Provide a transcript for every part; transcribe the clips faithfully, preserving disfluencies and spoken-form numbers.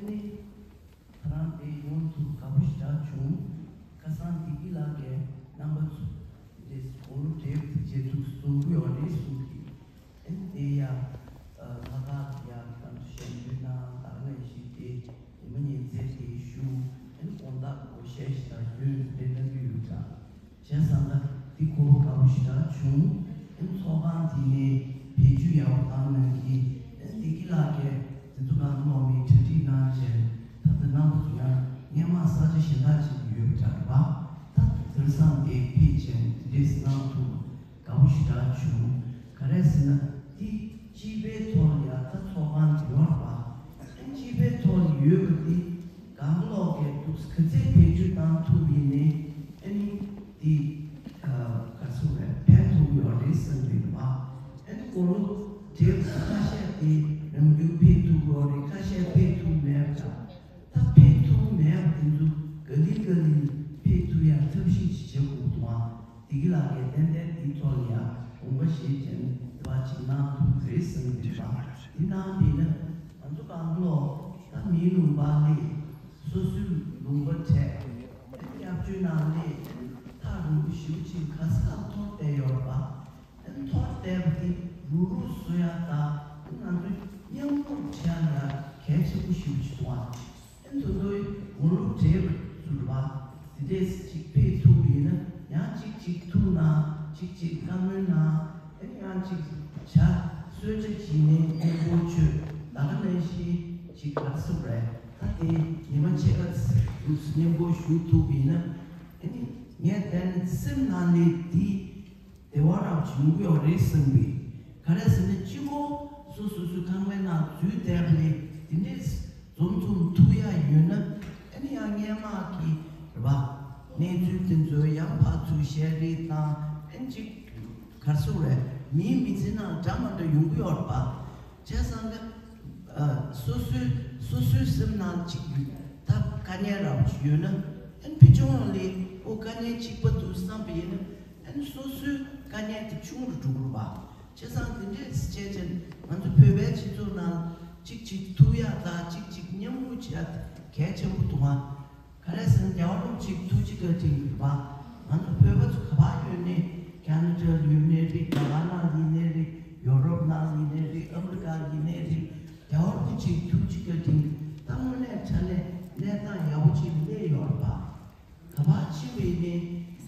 ནི། ཁྱེད་རང་དེ་ཡོང་ཐུབ་དགའ་པོ་ཞེ་དྲག་བྱུང་། ཁ་སང་བདེ་སྐྱིད་ལགས་ཀྱིས་རྣམ་པ་ཚོ་འདི་དགུང་ལོ་བགྲེས་པོ་དེ་མཇལ་ཐུབ་བཟོ་གི་ཡོད་རེད་གསུངས་ཀྱི། ཨ་ནི་དེ་ཡ། ལྷག་དཀར་དེ་ཡ་གང་དུ་ཞལ་འདོན་གནང་། ད་ག་ནང་བཞིན་དེ་ཉི་མ་ཉི་ཚེ་དེ་བཞུགས། ཨ་ནི་དགོང་དག་སྒོར་གཞས་ཞིག་དང་རྒྱུན་དེ་གནང་གི་ཡོད་ཀྱང་། བྱས་ཙང་ད་འདི་གོ་བ་དགའ་པོ་ཞེ་དྲག་བྱུང་། ཨ་ནི་ཚོགས་ཁང་དེ་ནས་བེད་སྤྱོད་ཡག་པོ་གནང་གནང་གི། ཨ་ནི་བདེ་སྐྱིད་ལགས་ཀྱིས་དེ་ཚོ་གང་ཀློག་མི་གྲ་སྒྲིག་གནང་བྱས། ད་ལྟ་རྣམ་པ་ཚོ་ཡང་སྔས་མ་ས་ཆ་གཞན་དག་ཅིག་ཡོད་པ་འདྲ་བ། ད་དེང་སང་དེ་ཕེབས་བྱས་དེ་འདྲས་གནང་ཐུབ། དགའ་པོ་ཞེ་དྲག་བྱུང་། ག་རེ་ཟེར་ན་འདི་སྤྱི་པའི་ཐོག་ལ་ཡ་ད་ཚོགས་ཁང་དེ་ཡོད་རེད་པ། ཨ་ནི་སྤྱི་པའི་ཐོག་ལ་ཡོད་པ་འདི་གང་ལོག་གི་འདུག་ག་ཚད་བེད་སྤྱོད་བཏང་ཐུབ་ཡིན་ནའི། ཨ་ནི་འདི་ག་ཚོད་རེད་ཕན་ཐོགས་ཡོད་རེད་བསམ་གྱི་འདུག་པ། ཨ་ནི་དགུང་ལོ་བགྲེས་པོ་ཁ་ཤས་དེ་ནམ་རྒྱུན་ཕེབས་ཐུབ་ཡོད་རེད། ཁ་ཤས་ཕེབས་ཐུབ་མེད་པ་འདྲ། ད་ཕེབས་ཐུབ་མེད་པ་དེ་ཚོ་ག་ལེ་ག་ལེ་ཕེབས་ཐུབ་ཡ་ཐབས་ཤེས་ཅིག་བྱེད་དགོས་འདུག་ཨང་། བདེ་སྐྱིད་ལགས་ཀྱིས་ཏན་ཏན་འདིའི་ཐོག་ལ་ཡ་དགོངས་པ་བཞེས་བྱས་ནས་འདི་བ་ཅིག་གནང་ཐུབ་རེད་བསམ་གྱི་འདུག་པ། འདི་གནང་བས་ན་ང་ཚོ་གང་ལོག་ད་མིའི་ལུང་པ་སླེབས། སོ་སོའི་ལུང་པ་འཕྲད། སྐྱབས་བཅོལ་ནང་སླེབས། ཐག་རིང་པོ་ཞེ་པོ་ཅིག་ག་ས་ག་ལ་འཐོར་བསྡད་ཡོད་རེད་པ། ཨ་ནི་འཐོར་བསྡད་པ་དེ་རུག་རུག་བཟོ་ཡ་དང་ང་ཚོ་མཉམ་རུབ་བྱེད་ཡ་ལ་གལ་ཆེན་པོ་ཞེ་པོ་ཅིག་འདུག་ཨ། ཨ་ནི་དེ་ཚོའི་དགུང་ལོ་བགྲེས་པ་ཚོ་རེད་པ། དེ་འདྲས་ཅིག་ཕེབས་ཐུབ་པ་ཡིན་ན་ཡང་ཅིག་ཅིག་ཐུག་གནང་། ཅིག་ཅིག་བཀའ་མོལ་གནང་། ཨ་ནི་ཡང་ཅིག་ཇ་གསོལ་ཇ་བྱིན་ནས་སྙན་པོ་བྱོས། ད་ག་ནང་བཞིན་ཅིག་ག་རེ་ཟེར་དགོས་རེད། ད་དེ་ཉི་མ་ཕྱེད་ཀ་ཙམ་སྙན་པོ་ཞུ་ཐུབ་པ་ཡིན་ན། ཨ་ནི་ངས་དེ་ནི་སེམས་ནང་ནས་འདི་བདེ་བ་རབ་བྱུང་གི་ཡོད་རེད་བསམ་པའི། ག་རེ་ཟེར་ན་གཅིག་པོ་སོ་སོ་སོའི་ཁང་པའི་ནང་འཛུལ་བསྡད་པ་ནས་དེ་འདྲས་འཛོམས་འཛོམས་ཐུག་ཡ་ཡོད་ན། ཨ་ནི་ཡང་སྔས་མ་གི་རེད་པ། གནས་ཚུལ་དེ་ཚོ་ཡང་ཕར་ཚུར་བཤད་རེས་དང་། ཨ་ནི་ཅིག་ག་རེ་ཟེར་དགོས་རེད། མིའི་མི་ཚེ་ནང་འདྲ་མི་འདྲ་ཡོང་གི་ཡོད་རེད་པ། བྱས་ཙང་ཀ་ཨ། སོ་སོའི་སོ་སོའི་སེམས་ནང་གཅིག་ད་དཀའ་ངལ་རབ་ཅིག་ཡོད་ན། ཨ་ནི་ཕི་ཆུང་ལ་ཨོ་དཀའ་ངལ་གཅིག་པ་འདུག་བསམ་པ་ཡིན་ན། ཨ་ནི་སོ་སོའི་དཀའ་ངལ་དེ་ཆུང་རུ་འགྲོ་གི་རེད་པ། བྱས་ཙང་དེ་འདྲས་བྱས་བྱས་ང་ཚོ་བོད་པའི་སྤྱི་ཚོགས་ནང་གཅིག་གཅིག་ཐུག་ཡ་དང་གཅིག་གཅིག་མཉམ་རུབ་བྱེད་ཡ་དེ་གལ་ཆེན་པོ་འདུག་ཨང་། ག་རེ་ཟེར་ན་རྒྱལ་བ་རིན་པོ་ཆེའི་ཐུགས་རྗེ་བཀའ་དྲིན་གྱིས་རེད་པ། ང་ཚོ་བོད་པ་ཚོ་ག་པར་ཡོད་ནའི་ཁ་ན་ཌ་ཡོད་ནའི་རེད། རྒྱ་གར་ནང་ཡིན་ནའི་རེད། ཡོ་རོབ་ནང་ཡིན་ནའི་རེད། ཨ་མི་རི་ཀ་ཡིན་ནའི་རེད། རྒྱལ་བ་རིན་པོ་ཆེའི་ཐུགས་རྗེ་བཀའ་དྲིན་གྱིས་ད་དངོས་གནས་དྲང་གནས་གནས་སྟངས་ཡག་པོ་ཅིག་སླེབས་ཡོད་རེད་པ། ག་པར་ཕྱིན་པ་ཡིན་ནའི་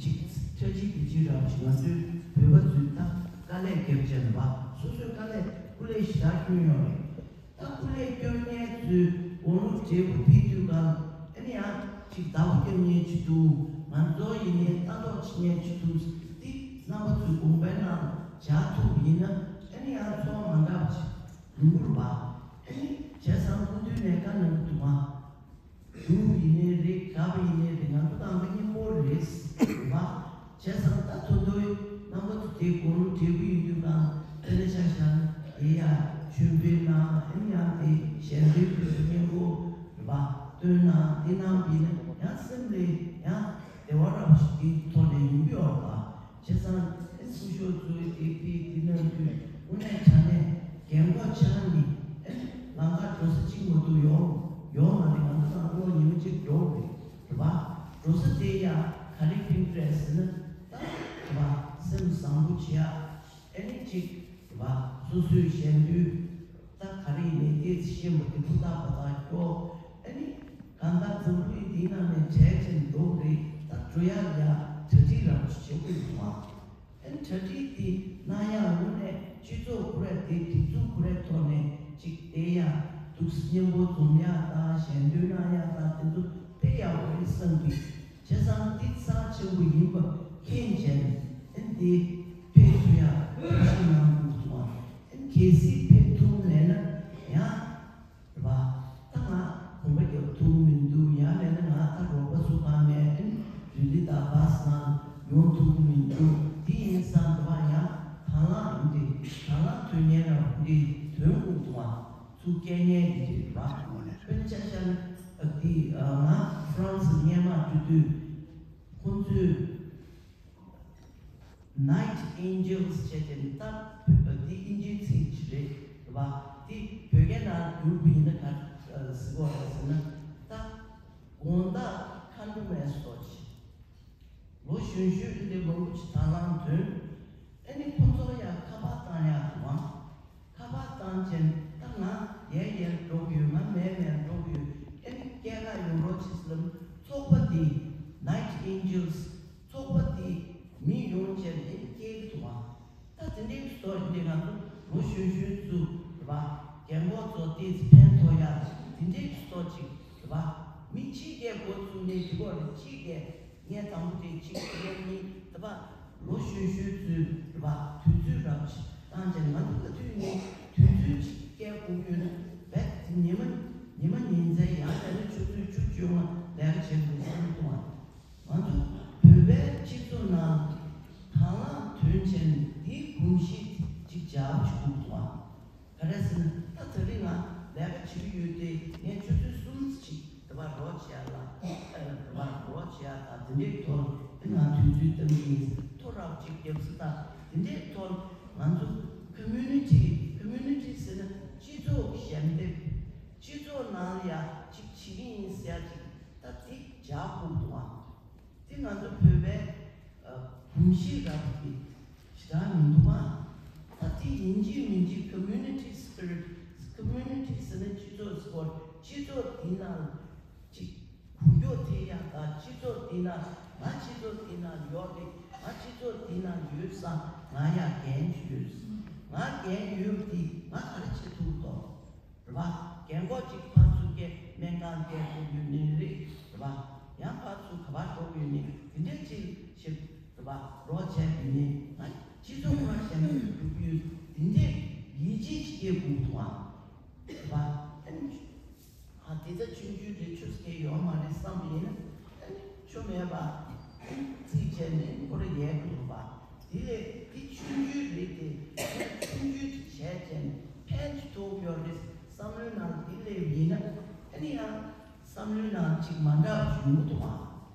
ཅིག་ཁྲ་ཆིལ་བི་ཆིལ་རབ་ཅིག་ང་ཚོའི་བོད་པ་ཚོས་ད་དཀའ་ལས་བརྒྱབ་བྱས་རེད་པ། སོ་སོའི་དཀའ་ལས་སྐུ་ལས་ཞེ་དྲག་བསྐྱོན་ཡོད་རེད། ད་སྐུ་ལས་སྐྱོན་མཁན་ཚོས་དགུང་ལོ་བགྲེས་པོ་ཕེབས་དུས་སྒང་ཨ་ནི་ཡང་ཅིག་བདག་པོ་རྒྱབ་མཁན་ཅིག་འདུག་ང་ཚོ་ཡིན་ནའི་ལྟ་རྟོག་བྱེད་མཁན་ཅིག་འདུག་འདི་རྣམ་པ་ཚོའི་དགོངས་པའི་ནང་འཇགས་ཐུབ་པ་ཡིན་ན་ཨ་ནི་ཡང་ཚོར་བ་མ་འདྲ་བ་ཞིག་ཡོང་གི་རེད་པ། ཨ་ནི་བྱས་ཙང་སྐུ་མདུན་ནས་བཀའ་གནང་གི་འདུག་ཨང་། སྡུག་ཡིན་ནའི་རེད། དགའ་པོ་ཡིན་ནའི་རེད། ང་ཚོ་གང་ག་མཉམ་པོ་རེད་པ། བྱས་ཙང་ད་ད་དུང་རྣམ་པ་ཚོ་དེ་དགུང་ལོ་བགྲེས་པོ་ཡིན་དུས་གང་དཔེར་ན་ཆ་བཞག་ན་དེ་ཡ་ཆོས་འཕེལ་ནང་ཨ་ནི་ཡང་དེ་གཞན་དོན་དུས་སུ་མཉམ་པོ་རེད་པ། སྟོན་ནང་དེ་ནང་བྱས་ན་ཡང་སེམས་ལ་ཡང་བདེ་བ་རབ་ཞིག་དེའི་ཐོག་ནས་ཡོང་གི་ཡོད་རེད་པ། བྱས་ཙང་ཨ་ནི་སྐུ་ཞབས་ཚོས་དེ་དེ་དེ་གནང་དུས་དངོས་གནས་དྲང་གནས་རྒན་གོག་ཆགས་ནས་ཨ་ནི་ལམ་ཁར་འགྲོ་ས་གཅིག་མ་གཏོགས་ཡོང་ཡོང་མ་རེད། ང་ཚོ་དང་ལོ་ཉི་མ་གཅིག་འགྲོ་རེད། རེད་པ། འགྲོ་ས་དེ་ཡ་ག་རེ་ཕན་གྱི་རེད་ཟེར་ན། ད་རེད་པ། སེམས་བཟང་པོ་བྱེད་ཡ། ཨ་ནི་གཅིག་རེད་པ། སོ་སོའི་གཞན་དོན་ད་ག་རེ་ཡིན་ནའི་ཏོག་ཙམ་ཤེས་པ་དེ་ཧུར་ཐག་པ་ཐག་སྐྱོ། ཨ་ནི་གང་ལྟར་འཛམ་བུ་གླིང་འདིའི་ནང་ནས་གྲས་ཅན་འགྲོ་གི་རེད། ད་འགྲོ་ཡ་ལ་ཡ་གྲ་སྒྲིག་རང་ཅིག་བྱེད་དགོས་འདུག་ཨང་། ཨ་ནི་གྲ་སྒྲིག་འདི་གནང་ཡག་དངོས་གནས་སྤྱི་ཚོགས་ཁོ་ར་དེ་སྒྲིག་འཛུགས་ཁོ་རའི་ཐོག་ནས་ཅིག་བསྡད་ཡག་འདུག་སེ་མཉམ་པོ་འཛོམས་ཡག་དང་ཞལ་འདོན་གནང་ཡག་དང་དེ་ཚོ་དཔེ་ཡག་པོ་རེད་བསམ་གི། བྱས་ཙང་འདི་རྩ་ཆེན་པོ་ཡིན་པ་མཁྱེན་བྱས་ནས་ཨ་ནི་འདི་ཕེབས་ཐུབ་ཡག་ཐབས་ཤེས་གནང་དགོས་འདུག་ཨང་། ཨ་ནི་གལ་སྲིད་ཕེབས་ཐུབ་མེད་ན་ཡང་། རེད་པ། ད་ང་གོམ་པ་རྒྱག་ཐུབ་མི་འདུག་ཡང་མིན་ན་ང་ད་རོགས་པ་སུ་གང་མེད། རི་ལི་དང་བཱས་ནང་ཡོང་ཐུབ་མི་འདུག་འདི་ཡིན་ཙང་རེད་པ། ཡང་དང་བླངས་ཡིན་ཏེ་དང་བླངས་དོན་གཉེར་ར་འདི་དོན་དགོས་འདུག་ཨང་། ཚུར་སྐད་ཉན་གྱི་རེད་པ། དཔེར་ན་ཆ་བཞག་ན་འདི་ང་ཧྥ་རན་སི་སྔོན་མ་འགྲོ་དུས་ཁོང་ཚོས། Night Angels བྱས་ཏེ་ད་འདི་ཨིན་ཇིའི་ཚིག་ཅིག་རེད་པ། འདི་བོད་སྐད་ནང་བསྒྱུར་བ་ཡིན་ན་ག་ ཟེར་བ་ཟེར་ན་ད་དགོང་དག་མཁའ་འགྲོ་མའི་སོགས་ཀྱི་ལོ་གཞོན་གཞོན་འདི་མང་པོ་ཅིག་དང་བླངས་དོན། ཨ་ནི་ཁོ་ཚོ་ཡང་ཁ་པར་བཏང་ཡག་འདུག་ཨང་། ཁ་པར་བཏང་ཅན་ད་ང་ཡལ་ཡལ་འགྲོ་གི་ཡོད། ང་མལ་མལ་འགྲོ་གི་ཡོད། ཨ་ནི་སྐྱེལ་ག་ཡོང་རོགས་བྱེད་ཟེར་ལབ། ཚོགས་པ་འདི་Night Angels ཚོགས་པ་འདི་མི་ཡོང་ཅན་ཨ་ནི་སྐྱེལ་གི་འདུག་ཨང་། ད་དེ་འདྲའི་བཟོ་འདི་ང་ཚོ་ལོ་གཞོན་གཞོན་ཚོ་རེད་པ། རྒན་གོག་ཚོ་ཏོག་ཙམ་ཕན་ཐོགས་ཡག་དེ་འདྲའི་བཟོ་ཅིག་རེད་པ། མི་གཅིག་གིས་འགོ་བཙུགས་ནས་འདི་གོ་རེ་གཅིག་གིས་ངས་དང་པོ་དེ་གཅིག་ངས་གཉིས་རེད་པ། ལོ་གཞོན་གཞོན་ཚོས་རེད་པ། དུས་ཚོད་རབ་ཅིག་བཏང་ཅིག་ང་ཚོ་ག་དུས་ནས་དུས་ཚོད་ཅིག་སྐྱེལ་དགོས་ཡོད་ན་རྦད་དེ་ཉི་མ་ཉི་མ་ཉིན་མཚན་ཡང་དེ་ནས་ཆུ་ཚོད་བཅུ་བཅོ་ལྔ་ལས་ཀ་བྱེད་དགོས་བསམ་གཏོང་བ། ང་ཚོ་བོད་པའི་སྤྱི་ཚོགས་ནང་དང་བླངས་དོན་ཆེན་འདིའི་གོམས་གཤིས་ཅིག་འཇགས་པ་ཅིག་དགོས་འདུག་ཨང་། ག་རེ་ཟེར་ན་ད་དེ་རིང་ང་ལས་ཀ་བྱེད་ཀྱི་ཡོད་དེ་ངས་ཆུ་ཚོད་གསུམ་ཅིག་དེ་བར་རོགས་བྱེད་ཡ་ལ་དེ་བར་རོགས་བྱེད་ཡ་དང་དེ་འདྲའི་ཐོག་དེ་ང་དུས་ཚོད་གཏང་གི་ཡིན། ཐོ་རབ་ཅིག་རྒྱབ་ས་དང་དེ་འདྲའི་ཐོག་ང་ཚོ་community community ཟེར་ན་སྤྱི་ཚོགས་ཞབས་འདེགས་སྤྱི་ཚོགས་ནང་ལ་ཡ་ཅིག་བྱེད་ཀྱི་ཡིན་ཟེར་ཡ་ཅིག་ད་དེ་འཇགས་དགོས་འདུག་ཨང་། དེ་ང་ཚོ་བོད་པའི་ཨ་གོམས་གཤིས་རབ་ཀྱི་ཞེ་དྲག་མི་འདུག་ཨང་། ད་དེ་ཡིན་གཅིག་མིན་གཅིག་community spirit community ཟེར་ན་སྤྱི་ཚོགས་སྐོར་སྤྱི་ཚོགས་འདི་ནང་ཅིག་གོ་རྒྱུ་དེ་ཡང་ད་སྤྱི་ཚོགས་འདི་ནང་ང་སྤྱི་ཚོགས་འདི་ནང་ཡོད་རེད། ང་སྤྱི་ཚོགས་འདི་ནང་ཡོད་ས་ང་ཡང་འགན་ཅིག་ཡོད། ང་འགན་ཡོད་དེ་ང་ག་རེ་བྱེད་ཐུབ་དོ། རེད་པ། རྒན་གོག་ཅིག་ཕར་ཚུར་སྐད་སྨན་ཁང་བསྡད་དགོས་ཡོད་ནི་རེད། རེད་པ། ཡང་ཕར་ཚུར་ག་པར་འགྲོ་དགོས་ཡོད་ནི་དེ་འདྲས་ཅིག་ཞིག་རེད་པ། རོགས་བྱས་ཡོད་ནི་ང་སྤྱི་ཚོགས་ཁོ་རང་གཞན་དུ་འགྲོ་གི་ཡོད་དེ་འདྲས་ཡིད་ཆེས་ཅིག་སྐྱེ་དགོས་འདུག་ཨང་། རེད་པ། ཨ་ནི་ཨ་དེ་ད་ཆུང་ཆུང་རེད། ཆུ་ཚོད་ཡོད་མ་རེད་བསམ་པ་ཡིན་ན་ཨ་ནི་ཆོ་མེད་པ། ཨ་ནི་རྩིས་བྱས་ནས་ཁོ་རང་ཡལ་དགོས་རེད་པ། དེ་ལས་དེ་ཆུང་ཆུང་རེད་དེ། ཆུང་ཆུང་ཅིག་བྱས་བྱས་ནས་ཕན་ཅིག་ཐོགས་ཡོད་རེད་བསམ་བློའི་ནང་དེ་སླེབས་ཡིན་ན་ཨ་ནི་ཡང་བསམ་བློའི་ནང་ཅིག་མ་འདྲ་བ་ཞིག་ཡོང་གི་འདུག་ཨང་།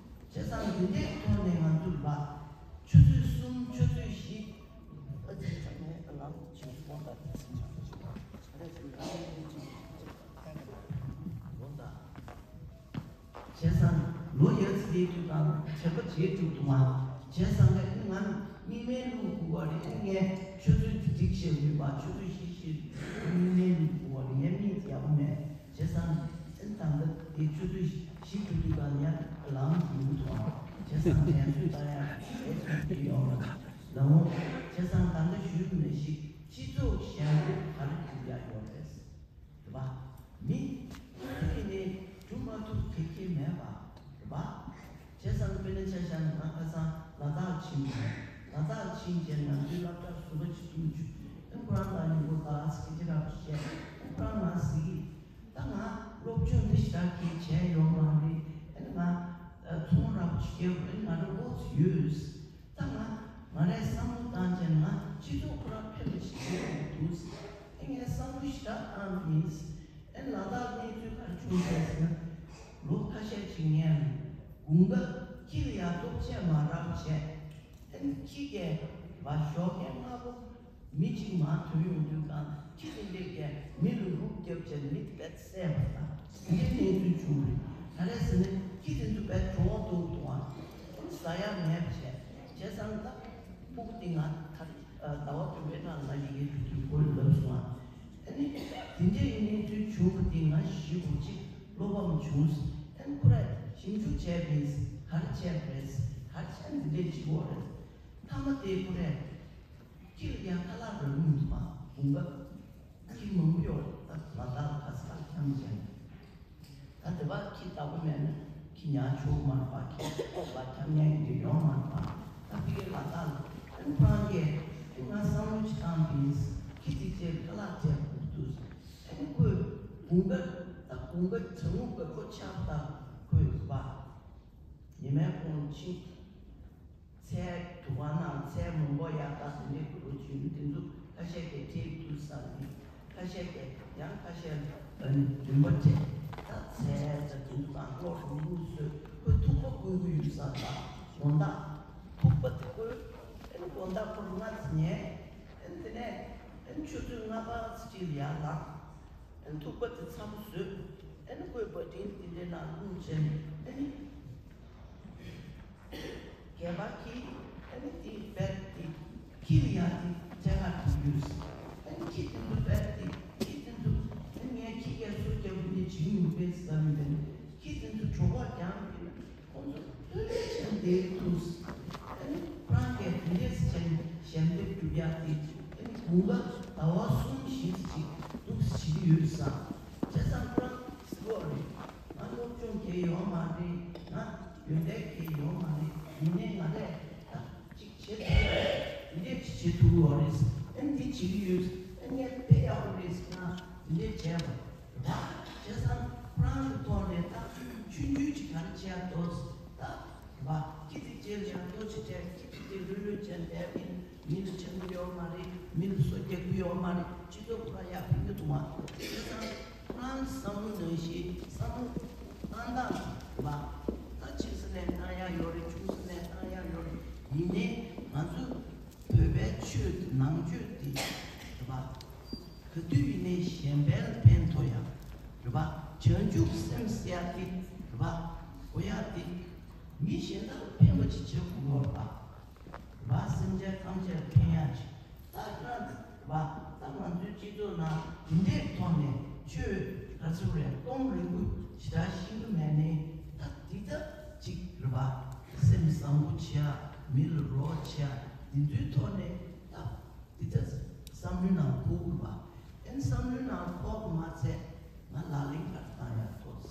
བྱས་ཙང་དེ་འདྲའི་ཐོག་ནས་ང་ཚོ་ལ་ཆུ་ཚོད་གསུམ་ཆུ་ཚོད་བཞི་ཨ་ཙི་ཙམ་ནས་ལམ་ཅིག་སོང་ད་ཙི་ཙི་ཙམ་ཞིག་ཨ་ཙི་ཙི་ཙམ་ཞིག་ལོ་ད། བྱས་ཙང་ལོ་ཡར་ཙི་དེའི་དུས་དང་དྲན་པ་བརྗེད་འགྲོ་འདུག་ཨང་། བྱས་ཙང་ངས་ང་མིག་སྨན་བླུགས་དགོས་པ་རེད། ངས་ཆུ་ཚོད་དེ་འགྲིག་བྱས་ཡོད་པ། ཆུ་ཚོད་བཞི་བཞི་མིག་སྨན་བླུགས་དགོས་པ་རེད། ངའི་མིག་ཡག་པོ་མེད། བྱས་ཙང་ཨེ་ད་ལྟ་དེ་ཆུ་ཚོད་བཞི་འགྲོ་དུས་དང་ཡང་ལམ་ཡོང་གི་འདུག་ཨང་། བྱས་ཙང་དྲན་གསོ་ལྟ་ཡག་ཨེ་ཐུབ་ཀྱི་ཡོད་མ་རེད། ལགས་འོང་། བྱས་ཙང་ད་ལྟ་ཞུས་པ་ནང་བཞིན་སྤྱི་ཚོགས་ཞབས་འདེགས་ག་རེ་སྒྲུབ་ཡག་ཡོད་རེད། རེད་པ། མི་དེ་ནས་སྒྲུབ་མ་ཐུབ་གེ་གེ་མེད་པ། རེད་པ། བྱས་ཙང་དཔེར་ན་ཆ་བཞག་ན་ང་ཁ་སང་ལ་དྭགས་ཕྱིན་པ། ལ་དྭགས་ཕྱིན་རྗེས་ང་ཚོའི་སློབ་གྲྭར་ཟུར་པ་ཅིག་བསྐྱོན་བྱུང་། ཨ་ཁོ་རང་དང་ཉིན་གུང་ལ་དྭགས་སྐད་ཆ་རབ་བཤད། ཨ་ཁོ་རང་ང་ཟེར་གི། ད་ང་སློབ་སྦྱོང་འདི་ཞེ་དྲག་གི་བྱས་ཡོད་མ་རེད། ཨ་ནི་ང་ཚོང་རབ་ཅིག་རྒྱབ། ཨ་ནི་ང་ལ་ཨོ་ཙི་ཡོད། ད་ང་ང་རས་བསམ་བློ་བཏང་བྱས་ན་ང་སྤྱི་ཚོགས་ཁོ་རང་ཕན་པ་ཞིག་བྱེད་དགོས་འདུག་ཨེ་ངས་བསམ་བློ་ཞེ་དྲག་བཏང་གི་ཡིན། ཨེ་ལ་དྭགས་གནས་ཚུལ་ག་རེ་བྱུང་བྱས་ཟེར་ན། ལོ་ཁ་ཤས་ཅིག་སྔོན་དགུན་ཁ་ཁྱི་ལ་ཡ་ལྟོ་ཆས་མ་རག་བྱས། ཨེ་ཁྱི་སྐད་བ་ཞོགས་ཀས་སྔ་པོ་མི་གཅིག་མར་ཐོན་ཡོང་དུས་གང་ཁྱི་དེ་འདྲས་ཀྱིས་མི་ལ་རུབ་བརྒྱབ་བྱས་ནས་མི་དེ་བས་བསད་པ་དང་དེ་འདྲའི་གནས་ཚུལ་བྱུང་རེད། ག་རེ་ཟེར་ན་ཁྱི་དེ་ཚོ་བས་གྲོགས་འདུག་འདུག་ཨ། ཨེ་ཟ་ཡག་མེད་པ་བྱས། བྱས་ཙང་ད། ཕྲུ་གུ་དེ་ང་ད་རེས་ཟླ་བ་བདུན་པའི་ནང་ང་ཡི་གེ་འབྲི་དུས་ཁོས་ལབ་སོང་ཨ། ཨ་ནི་དེ་འདྲའི་གནས་ཚུལ་བྱུང་བ་དེ་ང་ཞེ་པོ་ཅིག་བློ་ཕམ་བྱུང་། ཨ་ནི་ཁོ་ར་ཞིབ་འཇུག་བྱས་པས་ག་རེ་བྱས་པ་རེད། ག་རེ་བྱས་འདི་འདྲའི་བྱེད་དགོས་རེད། མཐའ་མ་དེ་ཁོ་རས་ཁྱི་ལ་ཡ་ཁ་ལག་རག་གི་མི་འདུག་ཨ། དགུན་ཁ་ཁྱི་མང་པོ་ཡོད་རེད། ད་ལ་དྭགས་ལ་ཁ་སང་འཁྱམ་བྱས། ད་དེ་བར་ཁྱི་བདག་པོ་མེད་ན་ཁྱི་ཉར་ཆོག་མ་རེད་པ། ཁྱི་ལ་འཁྱམ་མཁན་གྱི་ཡོད་མ་རེད་པ། ད་ཕ་གི་ལ་དྭགས་ལ་ཨ་ནི་ཁོ་རང་གིས་ཨ་ནི་ང་བསམ་བློ་ཅིག་བཏང་དུས་ཁྱི་དེ་ཚོས་ཁ་ལག་སྤྲད་དགོས་འདུག་ཨ་ནི་ཁོས་དགུན་ཁ་ད་དགུན་ཁ་གྲང་མོ་དགོས་པོ་ཆགས་པ་ད་ཁོས་རེད་པ། ཉི་མའི་གུང་ཕྱིན། ཚལ་དུ་བ་ནང་ཚལ་མང་པོ་ཡག་ཐག་དེ་འདྲའི་དགོས་རྒྱུ་དེ་ཚོ་ཁ་ཤས་ཀྱིས་ཁྲིད་དུ་ས་ནི་ཁ་ཤས་ཀྱིས་ཡང་ཁ་ཤས་ཨ་ནི་རིན་པ་སྤྲད། ད་ཚལ་ད་དེ་ཚོ་དང་གློག་རིང་པོ་བཟོས། ཁོས་ཐུག་པ་བསྐོལ་གི་ཡོད་ས་དང་དགོང་དག་ཐུག་པ་དེ་བསྐོལ། ཨ་ནི་དགོང་དག་ཁོ་རང་ལྔ་ཙམ་ཉལ། ཨ་ནི་དེ་ནས་ཨ་ནི་ཆུ་ཚོད་ལྔ་པ་ཙམ་ཅིག་ལ་ཡར་ལངས། ཨ་ནི་ཐུག་པ་དེ་ཚ་པོ་བཟོས། ཨ་ནི་ཁོས་བ་ཏྲིན་དེ་འདྲའི་ནང་བླུགས་བྱས་ནས་ཨ་ནི། སྒལ་པ་ཁྱི་ཨ་ནི་དེ་བེད་དེ་ཁྱི་ལ་ཡ་དེ་ཐད་ཀར་དུ་ཡོད། ཨ་ནི་ཁྱི་དེ་ཚོ་བེད་དེ་ཁྱི་དེ་ཚོ་ཨ་ནི་ངས་ཁྱི་སྐྱེལ་སོ་སྐྱེལ་བུ་ནི་བྱིང་མི་དགོས་བསམ་པས་ཁྱི་དེ་ཚོ་གྲོད་ཁོག་རྒྱང་གི་ཁོང་ཚོ་ལྷོད་ལྷོད་བྱས་བསྡད་འདུག་ཨ་ནི་ཁོ་རང་གིས་དེ་འདྲས་བྱས་ནས་ཞལ་འདེབས་སྒྲུབ་ཡག་དེ་ཨ་ནི་དགུན་ཁ་ཟླ་བ་གསུམ་བཞི་ཙམ་ཅིག་འདུག་བྱེད་ཀྱི་ཡོད་བསམ། བྱས་ཙང་ཁོ་རང་ཟེར་གྱི་ཡོད་རེད། ང་སློབ་སྦྱོང་བྱས་ཡོད་མ་རེད། ང་ཡོན་ཏན་བྱས་ཡོད་མ་རེད། ཡིན་ནའི་ང་ལས་ད་ཅིག་བྱེད་ཐུབ་རེད། འདི་འདྲས་ཅིག་བྱེད་ཐུབ་ཡོད་རེད། ཨ་ནི་འདི་བྱེད་ཀྱི་ཡོད། ཨ་ནི་ངས་དཔེ་ཡག་པོ་རེད་ཟེར་ན་འདི་འདྲས་བྱས་པ་རེད་པ། བྱས་ཙང་ཁོ་རང་གི་ཐོག་ནས་ད་ཆུང་ཆུང་ཅིག་ག་རེ་བྱས་ཡག་འདུག་ཟེར་ད་རེད་པ། ཁྱི་དེ་ཅིག་ལ་ཡང་ལྟོ་ཅིག་སྤྲད། ཁྱི་དེ་དེ་ལྷོད་ལྷོད་བྱས་བསྡད་པ་ཡིན། མི་ལ་འཆམ་གྱི་ཡོད་མ་རེད། མི་ལ་སོ་རྒྱག་གི་ཡོད་མ་རེད། སྤྱི་ཚོགས་ཁོ་རང་ཡར་ཕན་གྱི་འདུག་མ་གཏོགས། བྱས་ཙང་ཁོ་རང་བསམ་བློ་ནང་བཞིན་བསམ་བློ་བཏང་སྟངས་རེད་པ། ད་ཆེ་ས་ནས་བཏང་ཡག་ཡོད་རེད། ཆུང་ས་ནས་བཏང་ཡག་ཡོད་རེད། ཡིན་ནའི་ང་ཚོ་བོད་པའི་ཆོས་ནང་ཆོས་འདི་རེད་པ། ག་དུས་ཡིན་ནའི་གཞན་ཕན་ལ་ཕན་ཐོགས་ཡག་རེད་པ། བྱང་ཆུབ་སེམས་ཟེར་ཡག་འདི་རེད་པ། གོ་ཡག་འདི་མི་གཞན་དག་ལ་ཕན་པ་ཅིག་བྱེད་དགོས་པ་རེད་པ། རེད་པ། སེམས་ཅན་ཐམས་ཅད་ལ་ཕན་ཡག་ཅིག་ད་ང་ཚོ་རེད་པ། ད་ང་ཚོའི་སྤྱི་ཚོགས་ནང་འདི་འདྲའི་ཐོག་ནས་ཆོས་ག་ཚོད་རེད། གཏོང་རིང་པོ་ཞེ་དྲག་ཤེས་ཀྱི་མེད་ནའི་ད་འདི་ལྟ་ཅིག་རེད་པ། སེམས་བཟང་པོ་བྱེད་ཡག་མི་ལ་རོགས་བྱེད་ཡག་འདི་ཚོའི་ཐོག་ནས་ད་འདི་ལྟ་བསམ་བློའི་ནང་འཁོར་དགོས་པ། ཨེ་བསམ་བློའི་ནང་འཁོར་དགོས་མ་ཚད་ང་ལག་ལེན་ག་རེ་བསྟར་ཡག་འདུག་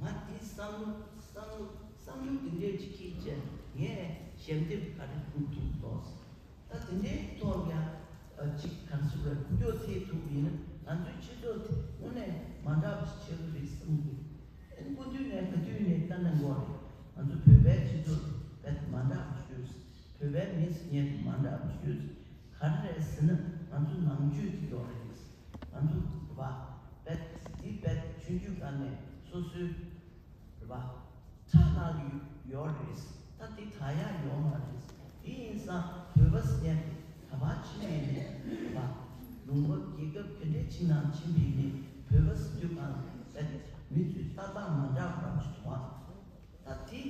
ང་འདི་བསམ་བློ་བསམ་བློ་བསམ་བློ་འདི་འདྲས་ཅིག་སྐྱེས་བྱས་ངས་ཞལ་འདེབས་ག་རེ་སྒྲུབ་ཐུབ་འདུག་ད་དེ་འདྲའི་ཐོག་ཡང་ཅིག་ག་རེ་ཟེར་དགོས་རེད། ཁུ་ལྕོག་ཐེབས་ཐུབ་པ་ཡིན་ན་ང་ཚོའི་སྤྱི་ཚོགས་དེ་དངོས་གནས་མ་འདྲ་བ་ཞིག་ཆགས་ཀྱི་རེད་བསམ་གྱི། ཨེ་སྐུ་མདུན་ནས་ག་དུས་ནས་ལྟ་གནང་གི་ཡོད་རེད། ང་ཚོ་བོད་པའི་སྤྱི་ཚོགས་དེ་མ་འདྲ་བ་ཞིག་ཡོད། བོད་པའི་མི་ཚོ་ཉིད་མ་འདྲ་བ་ཞིག་ཡོད། ག་རེ་རེད་ཟེར་ན་ང་ཚོ་ནང་ཆོས་དེ་ཡོད་རེད། ང་ཚོ་རེད་པ། དཔེ་འདི་དཔེ་ཆུང་ཆུང་སྒང་ནས་སོ་སོའི་རེད་པ། ཁྲག་ནང་ལ་ཡོད་རེད། ད་འདི་དག་ཡག་ཡོད་མ་རེད། དེ་ཡིན་ཙང་བོད་པ་ཟེར་མཁན་དེ་ག་པར་ཕྱིན་པ་ཡིན་ནའི་རེད་པ། ལུང་པ་རྒྱལ་ཁབ་ག་འདྲའི་ཅིག་ནང་ཕྱིན་པ་ཡིན་ནའི་བོད་པ་ཟེར་དུས་སྒང་ལ་མི་ཚོའི་ལྟ་སྟངས་མ་འདྲ་བ་རང་ཅིག་འདུག་ཨ། ད་དེ་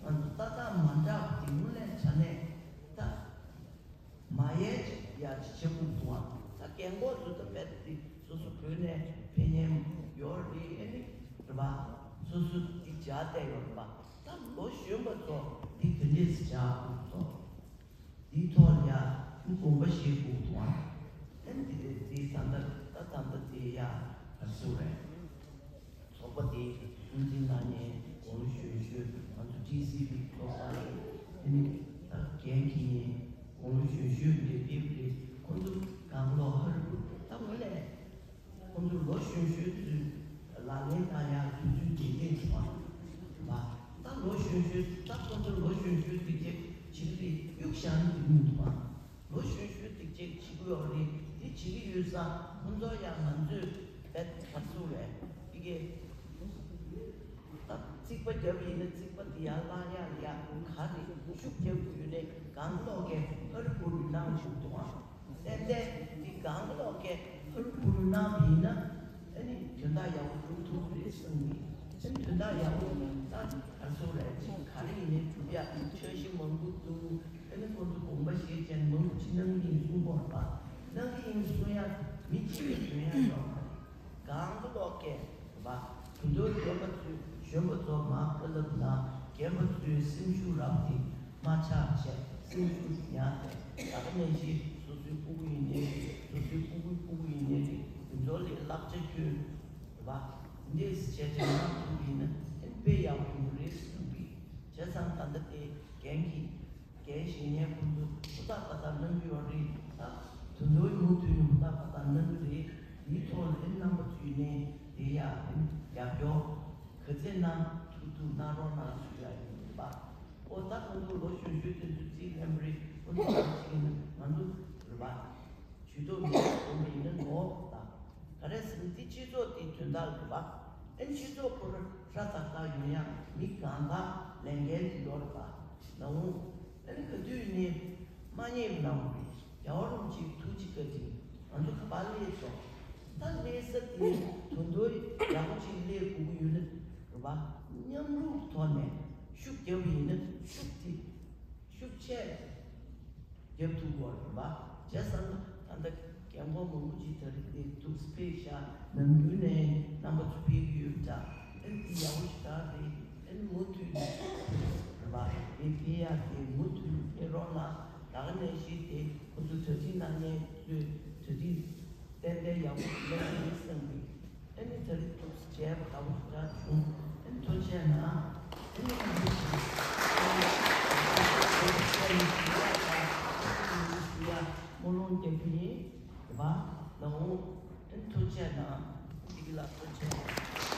ང་ཚོ་ལྟ་སྟངས་མ་འདྲ་བ་དེ་དངོས་གནས་དྲང་གནས་ད། མ་ཡལ་ཅིག་ཡག་ཅིག་བྱེད་དགོས་འདུག་ཨ། ད་རྒན་གོག་ཚོ་ད་རྦད་དེ་སོ་སོ་བོད་ནས་ཕེབས་མཁན་ཡོད་རེད། ཨེ་ནི་རེད་པ། སོ་སོ་འདི་བྱས་བསྡད་ཡོད་རེད་པ། ད་ལོ་གཞོན་པ་ཚོ་འདི་དེ་འདྲས་བྱེད་དགོས་འདུག་འདིའི་ཐོག་ལ་ཡ་དགོངས་པ་བཞེས་དགོས་འདུག་ཨ། ཨེ་ནི་དེ་དེ་ད་ལྟ་ད་ད་ལྟ་དེ་ཡ་ག་རེ་ཟེར་དགོས་རེད། ཚོགས་པ་དེ་སྲུང་བརྩི་གནང་མཁན་དགུང་ལོ་གཞོན་གཞོན་ང་ཚོ་ཊི་སི་ཝི་ཚོགས་པ་ལ་དེ་ནི་ད་འགན་འཁྱེར་མཁན་དགུང་ལོ་གཞོན་གཞོན་འདྲ་ཕེབས་རེད། ཁོང་ཚོ་གང་ལོ་ཧ་རུ་ད་ངོས་ལས་ཁོང་ཚོ་ལོ་གཞོན་གཞོན་ཚོས་ལག་ལེན་བསྟར་ཡག་དུས་ཚོད་འདི་འདྲས་བྱུང་བ་ད་ལོ་གཞོན་གཞོན་ད་ཁོང་ཚོ་ལོ་གཞོན་གཞོན་དེ་གས་བྱེད་ཀྱི་རེད། གཡུག་བཞག་ན་འགྲིག་མི་འདུག་ཨ། ལོ་གཞོན་གཞོན་དེ་གཅིག་བྱེད་དགོས་རེད། དེ་བྱེད་ཀྱི་ཡོད་ཙང་ཁོང་ཚོ་ཡང་ང་ཚོས་བེད་ག་ཚུགས་རེད་དེ་གས། ད་རྩིག་པ་བརྒྱབ་ཡིན་ན་རྩིག་པ་དེ་ཡར་བརླག་ཡག་ལ་ཡག་ག་རེ་ཤུགས་རྒྱབ་དགོས་ཡོད་ནས་གང་ལོག་གས་ཧ་རུ་བུ་རུ་གནང་བཞིན་འདུག་ཨ། ཏན་ཏན་དེ་གང་ལོག་གས་ཧ་རུ་བུ་རུ་གནང་བ་ཡིན་ན་ཨ་ནི་དོན་དག་ཡག་པོ་སྒྲུབ་ཐུབ་ཀྱི་རེད་བསམ་གྱི། ཨ་ནི་དོན་དག་ཡག་པོ་ད་ག་རེ་ཟེར་དགོས་རེད། ག་རེ་ཡིན་ནའི་སྒྲུབ་ཡག་འཆར་གཞི་མང་པོ་འདུག་ཨ་ནི་ཁོང་ཚོ་དགོངས་པ་བཞེས་བྱས་མང་པོ་ཅིག་གནང་གི་ཡིན་གསུངས་པ་རེད་པ། གནང་གི་ཡིན་གསུང་ཡག་མི་གཅིག་གིས་འཇོན་ཡག་ཡོད་མ་རེད། གང་ག་ལོག་གས་རེད་པ། དེ་ཚོ་གཞོན་པ་ཚོས་གཞོན་པ་ཚོ་མར་བཀའ་སློབ་གནང་། རྒན་པ་ཚོའི་སེམས་ཤུགས་རག་སྟེ་མར་ཆག་བྱས་སེམས་ཤུགས་ཉར་ཏེ་ད་ག་ནང་བཞིན་སོ་སོའི་ཕྲུ་གུ་ཡིན་ནའི་རེད། སོ་སོའི་ཕྲུ་གུའི་ཕྲུ་གུ་ཡིན་ནའི་རེད། དེ་ཚོ་ལ་བསླབ་བྱ་བསྐྱོན། རེད་པ། འདི་འདྲས་བྱས་བྱས་གནང་ཐུབ་པ་ཡིན་ན་ཨེ་དཔེ་ཡག་པོ་ཡོང་གི་རེད་བསམ་གི། བྱས་ཙང་ད་ལྟ་དེ་རྒན་གྱིས་རྒན་བཞེངས་མཁན་ཁོང་ཚོ་ཧུར་ཐག་པ་ཐག་གནང་གི་ཡོད་རེད། ད་དུད་འགྲོའི་མུ་མཐུད་ནས་ཧུར་ཐག་པ་ཐག་གནང་གི་རེད། དེའི་ཐོག་ལ་ཨེ་རྣམ་པ་ཚོས་ནས་དེ་ཡག་ཨེ་རྒྱབ་སྐྱོར་ག་ཚད་གནང་ཐུབ་ཐུབ་གནང་རོགས་གནང་ཞུ་ཡག་ཡིན། རེད་པ། ཨོ་ད་ཁོང་ཚོ་ལོ་གཞོན་གཞོན་དེ་ཚོ་རྩིས་ལེན་པ་རེད། ཁོང་ཚོ་ག་རེ་བྱེད་ཀྱི་ཡིན་ན་ང་ཚོ་རེད་པ། ཇུས་གཏོགས་མི་འདུག་དགོངས་པ་ཡིན་ན་ནོར་བ་དང་། ག་རེ་ཟེར་ན་འདི་སྤྱི་ཚོགས་འདི་དོན་དག་རེད་པ། ཨེ་སྤྱི་ཚོགས་ཁོ་རང་ཧྲ་ཏག་ཏག་ཡོང་ཡག་མི་གང་དག་ལས་འགན་དེ་ཡོད་རེད་པ། ན་འོང་ཨེ་ནི་ག་དུས་ནས་མ་ཉེས་པ་ན་འོང་རེད། རྒྱལ་བ་རིན་པོ་ཆེའི་ཐུགས་རྗེ་བཀའ་དྲིན་ང་ཚོ་ག་པར་སླེབས་སོང་། ད་ལས་ས་དེ་དོན་དུ་ཡག་པོ་ཅིག་ལས་དགོས་ཀྱི་ཡོད་ན་རེད་པ། མཉམ་རུབ་ཐོག་ནས་ཤུགས་རྒྱབ་པ་ཡིན་ན་ཤུགས་དེ་ཤུགས་ཆེ་རྒྱབ་ཐུབ་དགོས་རེད་པ། བྱས་ཙང་ད་ལྟ་རྒན་གོག་མང་པོ་ཅིག་ད་རེས་དེ་འདུག་སེ་ཕེབས་ཤག་ནམ་རྒྱུན་ནས་རྣམ་པ་ཚོ་ཕེབས་ཀྱི་ཡོད་པ་འདྲ། ཨ་ནི་དེ་ཡག་པོ་ཞེ་དྲག་རེད། ཨ་ནི་མུ་མཐུད་ནས་རེད་པ། དེ་ཕེབས་ཡག་དེ་མུ་མཐུད་ནས་ཕེབས་རོགས་གནང་། ད་ག་ནང་བཞིན་དེ་ཁོ་ཚོ་གྲ་སྒྲིག་གནང་མཁན་ཚོས་གྲ་སྒྲིག་ཏན་ཏན་ཡག་པོ་ཞིག་གནང་གི་ཡིན་བསམ་གི། ཨ་ནི་ད་རེས་འདུག་སེ་བྱས་པ་དགའ་པོ་ཞེ་དྲག་བྱུང་། ཨ་ནི་ཐུགས་རྗེ་གནང་། ཨ་ནི་ང་ཚོ་ཞུ་ཡག་སྨོན་ལམ་རྒྱག་གི་ཡིན་རེད་པ། ལགས་འོང་། ཨ་ནི་ཐུགས་རྗེ་གནང་། བདེ་སྐྱིད་ལགས་ཐུགས་རྗེ་གནང་།